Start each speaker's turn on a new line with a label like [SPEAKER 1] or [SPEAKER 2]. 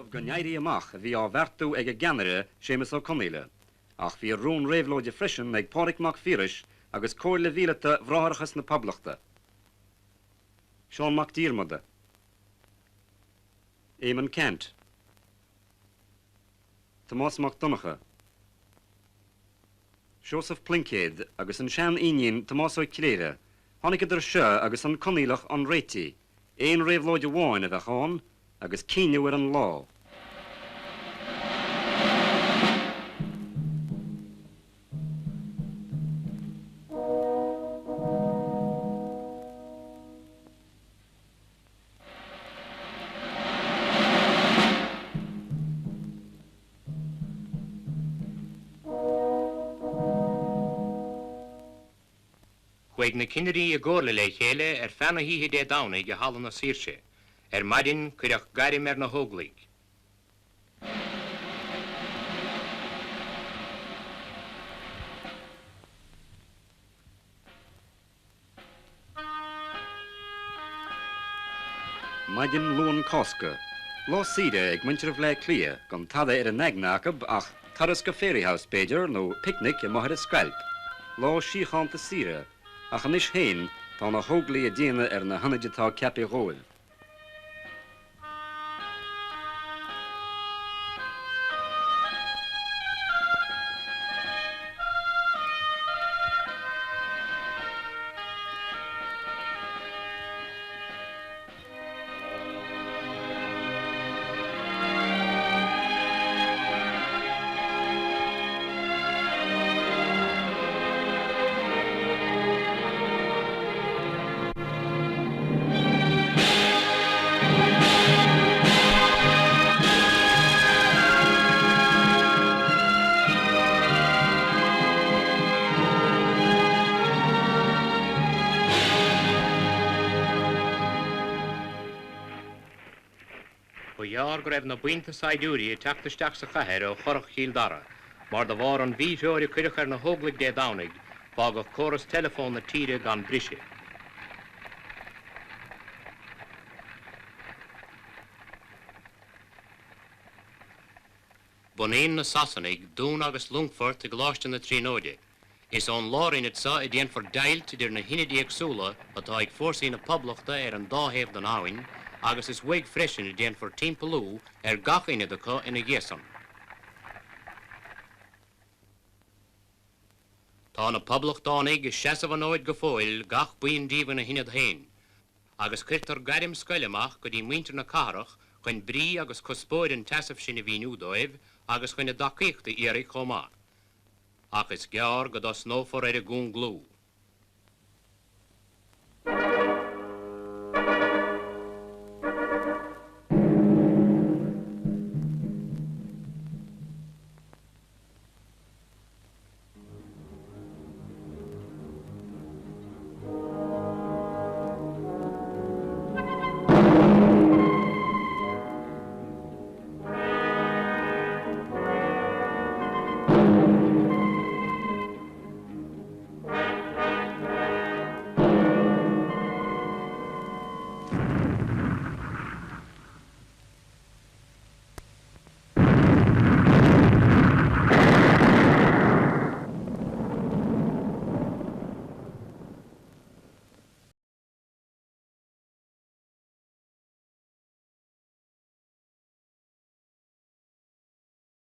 [SPEAKER 1] dóibh don éirí amach a bhí á bheartú ag a gceannaire, Séamus Ó Conaola. Ach bhí rún réabhlóide freisin ag Pádraig Mac Phiarais agus Comhairle Mhíleata Bhráithreachas na Poblachta. Seán Mac Diarmada. Éamonn Ceannt. Tomás Mac Donncha. Seosamh Pluincéad agus an sean-Fhínín Tomás Ó Cléire, tháinig idir seo agus an Conaoileach an réitigh, aon réabhlóid amháin a bheadh ann agus cinneadh ar an lá.
[SPEAKER 2] Chuaigh na cinnirí i gcomhairle le chéile ar feadh na hoíche Dé Domhnaigh i Halla na Saoirse. Ar maidin, cuireadh gairm ar na hÓglaigh.
[SPEAKER 1] Maidin Luan Cásca. Lá saoire ag muintir Bhleá Cliath, gan tada ar a n-aigne acu ach turas go Fairyhouse, b'fhéidir, nó picnic i Machaire Scailp. Lá síochánta saoire, ach anois féin tá na hÓglaigh ag déanamh ar na hionaid atá ceaptha dhóibh.
[SPEAKER 2] Ba ghearr go raibh na buíonta saighdiúirí ag teacht isteach sa chathair ó Churrach Chill Dara, mar de bharr an mhíthreoir a cuireadh ar na hÓglaigh Dé Domhnaigh, fágadh córas teileafóin na tíre gan briseadh. Bunaíonn na Sasanaigh dún agus longfort i gColáiste na Tríonóide. Is ón lárionad seo a déanfar deighilt idir na hionaid éagsúla atá ag fórsaí na Poblachta ar an dá thaobh den abhainn agus is uaidh freisin a déanfar timpeallú ar gach ionad acu ina dhiaidh san. Tá na Poblachtánaigh ag seasamh an fhóid go fóill, gach buíon díobh ina hionad féin, agus cuirtear gairm scoile amach go dtí muintir na cathrach chun brí agus cuspóir an tseasaimh sin a mhíniú dóibh agus chun a dtacaíocht a iarraidh chomh maith. Ach is gearr go dtosnófar ar an gcúnglú.